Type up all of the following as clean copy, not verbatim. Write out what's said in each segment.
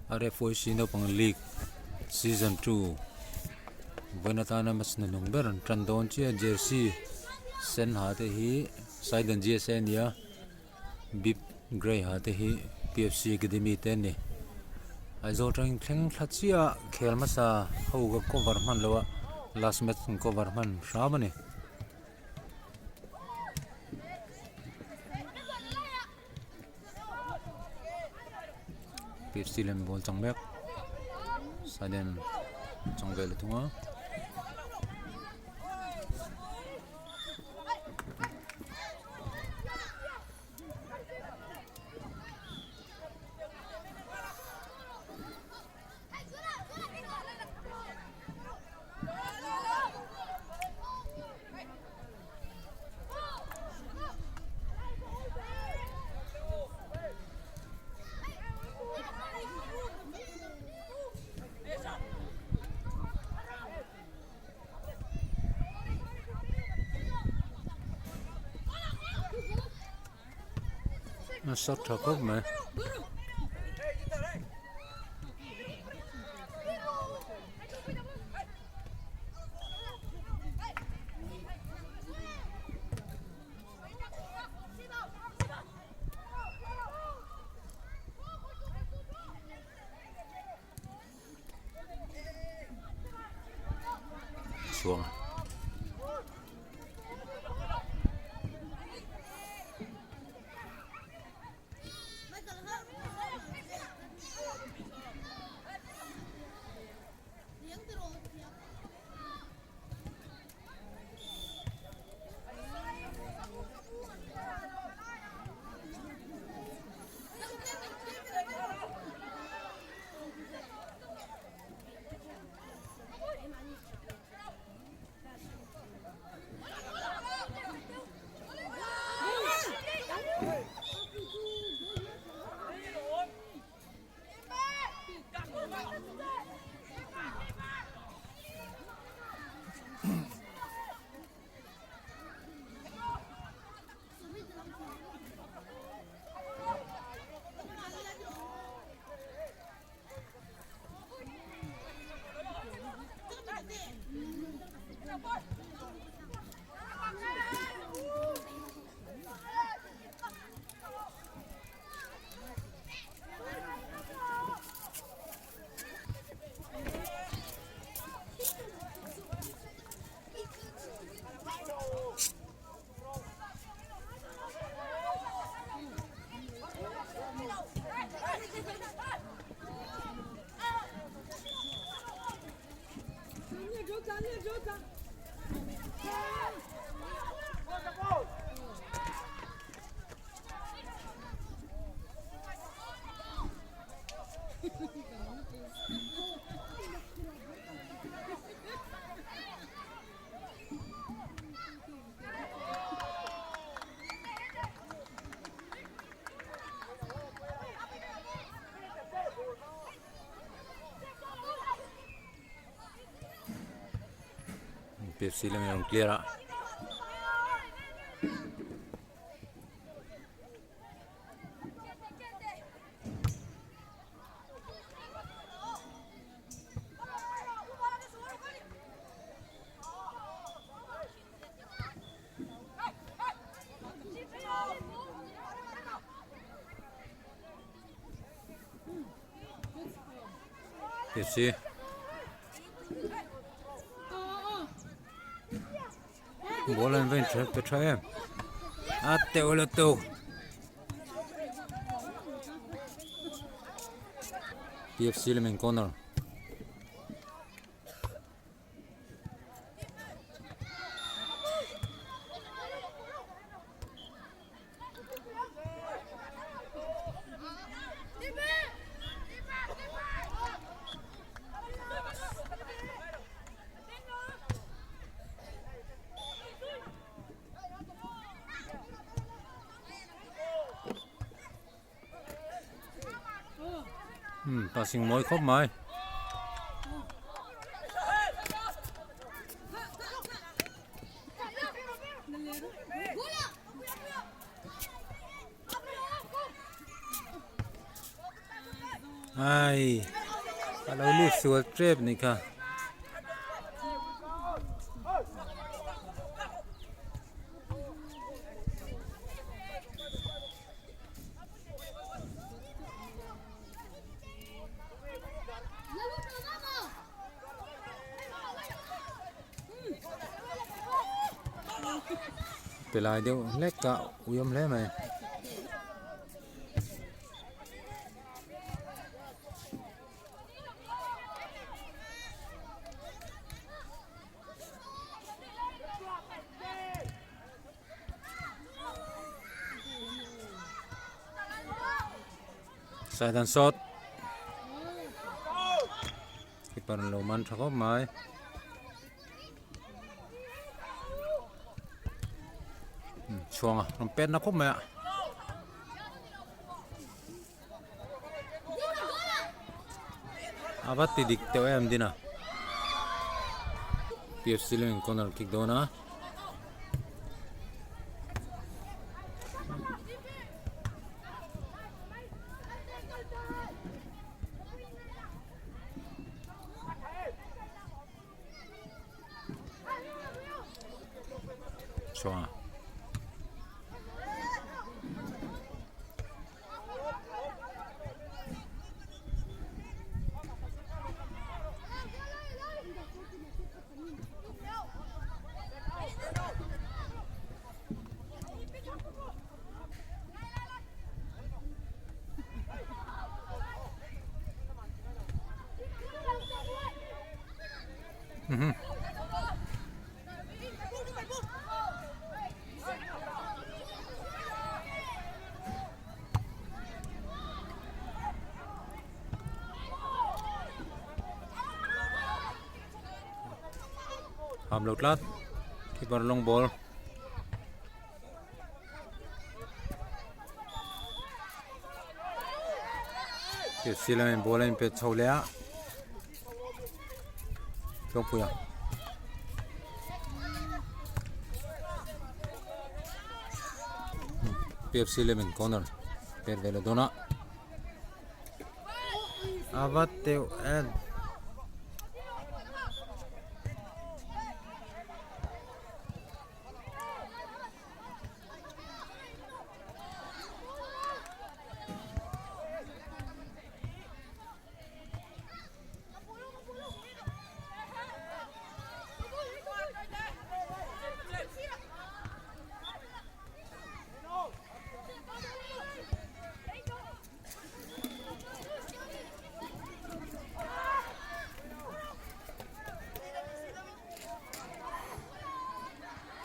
RFYC naupang league season 2 vawiin atana match hnuhnung ber an tan dawn chiah a jersey sen ha te hi Saidan G_S_A a ni a bib grey ha te hi P_F_C academy te an ni Aizawl atangin thleng thla chiah a khel hmasa ho ka cover hman lo a last match an cover hman hram a ni. Pepsi lem ball chang mek sudden chang vel a thung a. A sat tha khawp mai. Chuang. Pepsi lam in rawn clear a. Pepsi. Ball an va inthlep ta tha em a teuh la teuh PFC lamin corner. Hmm, passing mawi khawp mai. Ai a lo lut sual tep ni kha. Ti lai deuh hlek a uiawm hle mai. Saidan shot keeper an lo man tha khawp mai. Chhuang a rawn pet na khawp mai a. A va ti dik teuh em din a. PFC lengin corner kick dawn a. Chhuang a. Ham lo tlat keeper long ball K F C lamin ball a inpet chho leh a Tlawngpui a. P F C lamin corner pet ve leh dawn a. A va teuh em.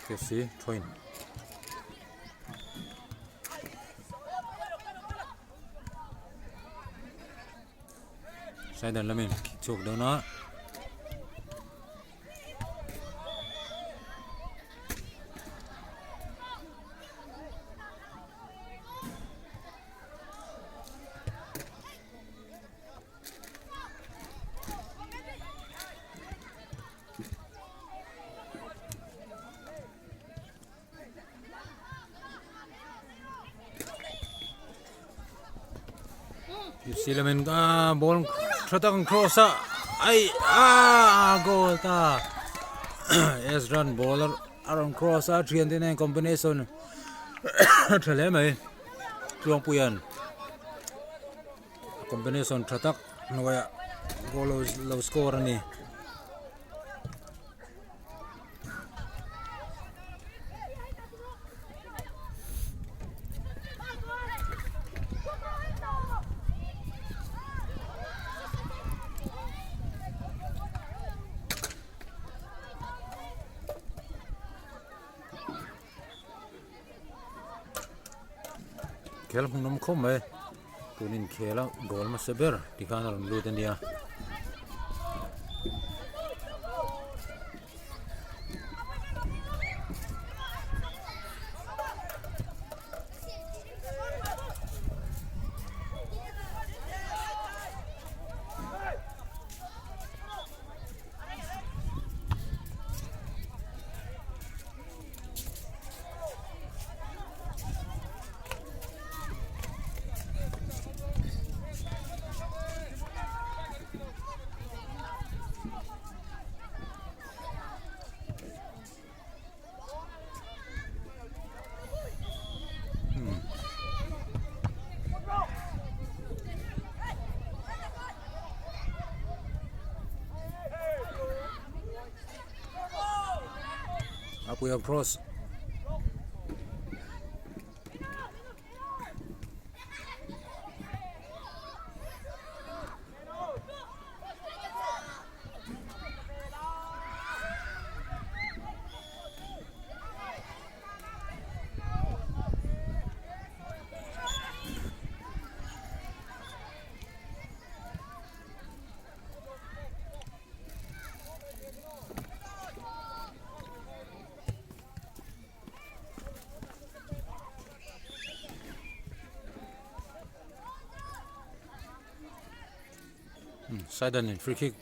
K F C train. Side lamin kick chhuak dawn a. Silamin a ball tha tak an cross a ai a goal ta Ezran ball a rawn cross a thian te nen combination tha hle mai Tluangpuia'n combination tha tak hnuaiah goal lo score a ni. Khel hmun awm khawp mai tun inkhel a goal hmasa ber tikhan a rawn lut a nia. Apuia cross. Saidan in free kick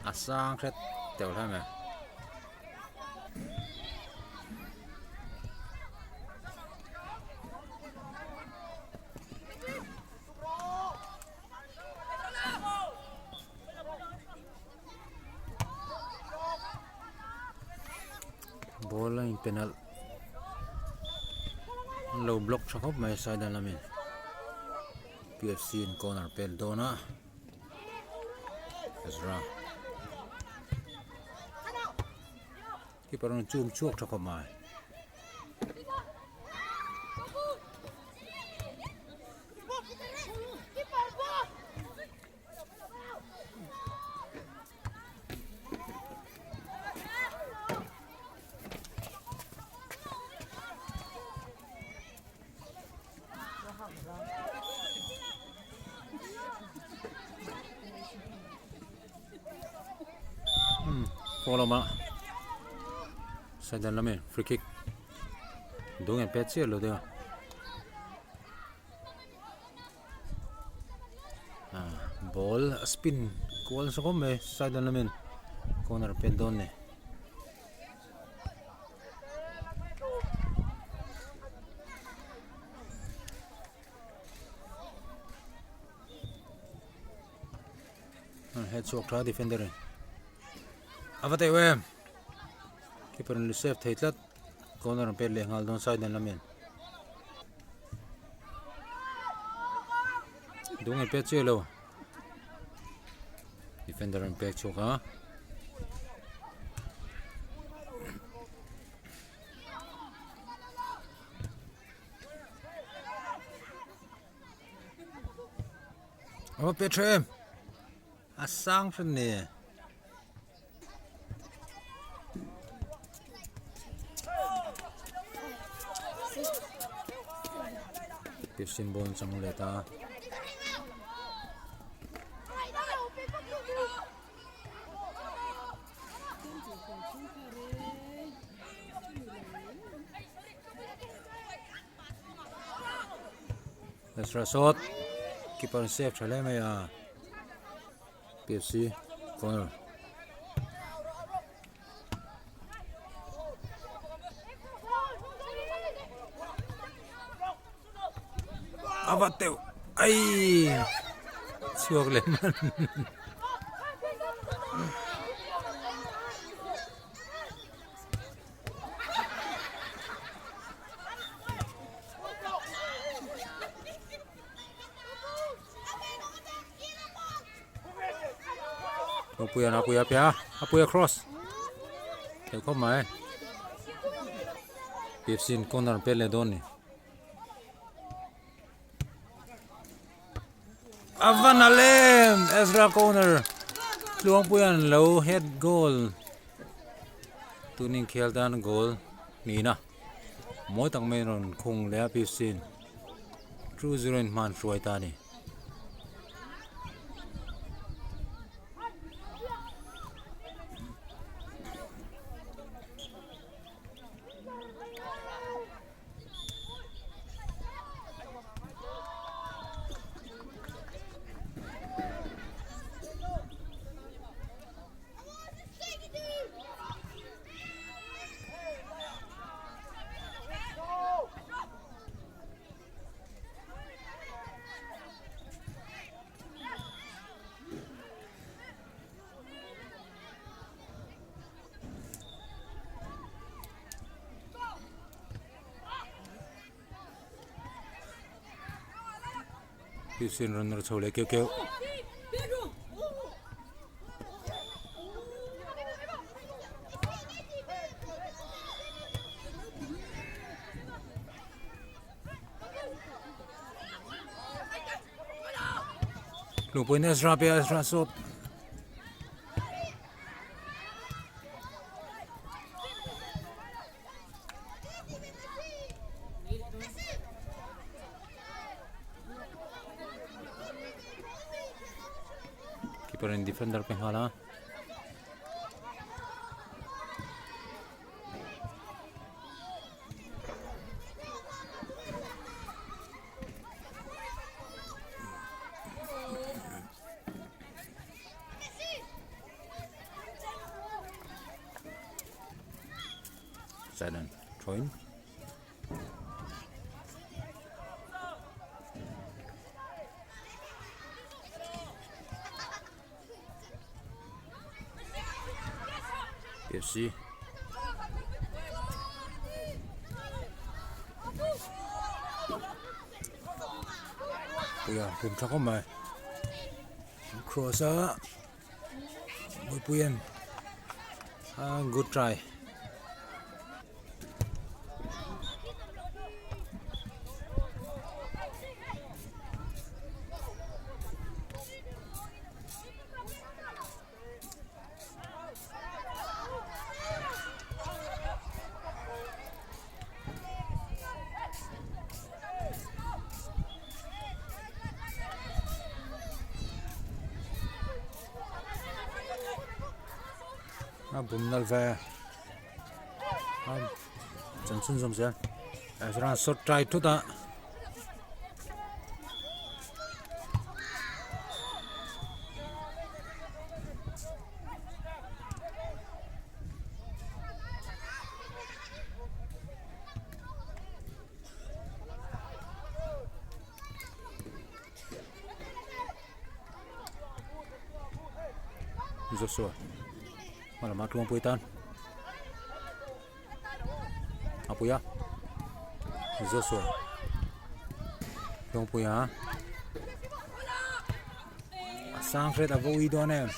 a sang hret teuh hle mai. Ball a in penalh an lo block tha khawp mai side lamin P F C in corner pek dawn a Ezra keeper an chum chhuak tha khawp mai. Foul awm a side lami free kick dung em pet chiah lo deuh a. Ball a spin kual nasa khawp mai side lamin corner a pet dawn a ni. Head chhuak tha defender in a va teuh em keeper in save thei tlat corner an pet leh nghal dawn side lamin. Dung in pek chiah lo defender an pek chhuak a aw pe tha em a sang hran ni. Christian ball chang let a. Ezra shot keeper save tha hle mai a. P F C corner. A va teuh ai chhuak leh hman. Apuia apuia pia apuia cross thei khawp mai P F C in corner an pet leh dawn ni a va nalh em Ezra corner Tluangpuia'n lo head goal tunin khel tan goal nihna. Mawi tak mai rawn khung leh a P F C in 2-0 in hma an hruai ta a ni. Tuisin rawn nawr chho leh keuh keuh. Lungpuiin Ezra pe a, Ezra sawt. Keeper in defender pe nghal a. Silent join. PFC. Puia kum tha khawp mai. Cross a Muipuian a good try. A bum nalh ve a chan chhun zawm zel Ezra shot try thut a. Joshua hma lama tluangpui tan a pui a Joshua tluangpui a a sang hret a va ui dawn em.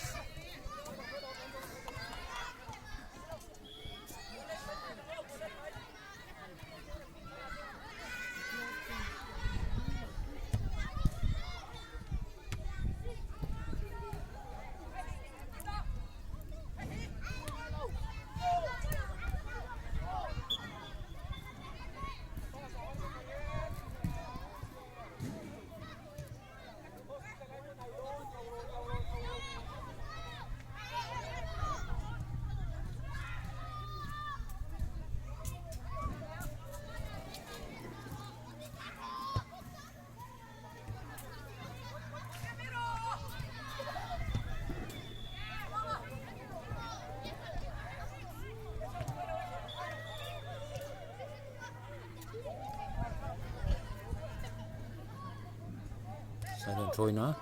Silent throwing a.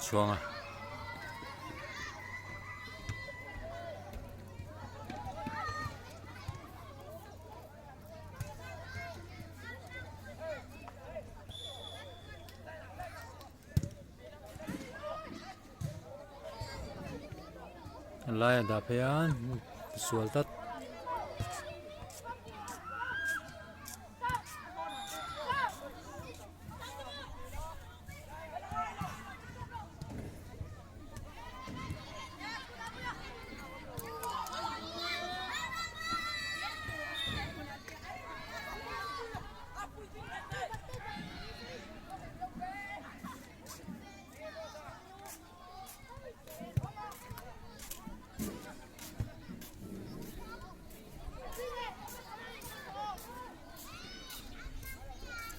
Chhuang a. A laia dah phei a sual tlat.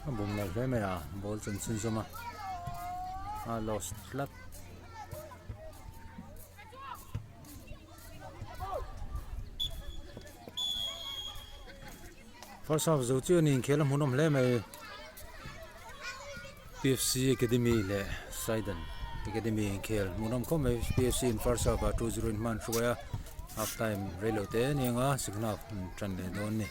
A bum lo hle mai a ball chu an chhunzawm a a lost tlat. First half zo chiah a ni inkhel a hmuhnawm hle mai P_F_C Academy leh Saidan Academy inkhel hmuhnawm khawp mai P_F_C in first half ah 2-0 in hma an hruai a half time reilote a ni ang a second half an tan leh dawn a ni.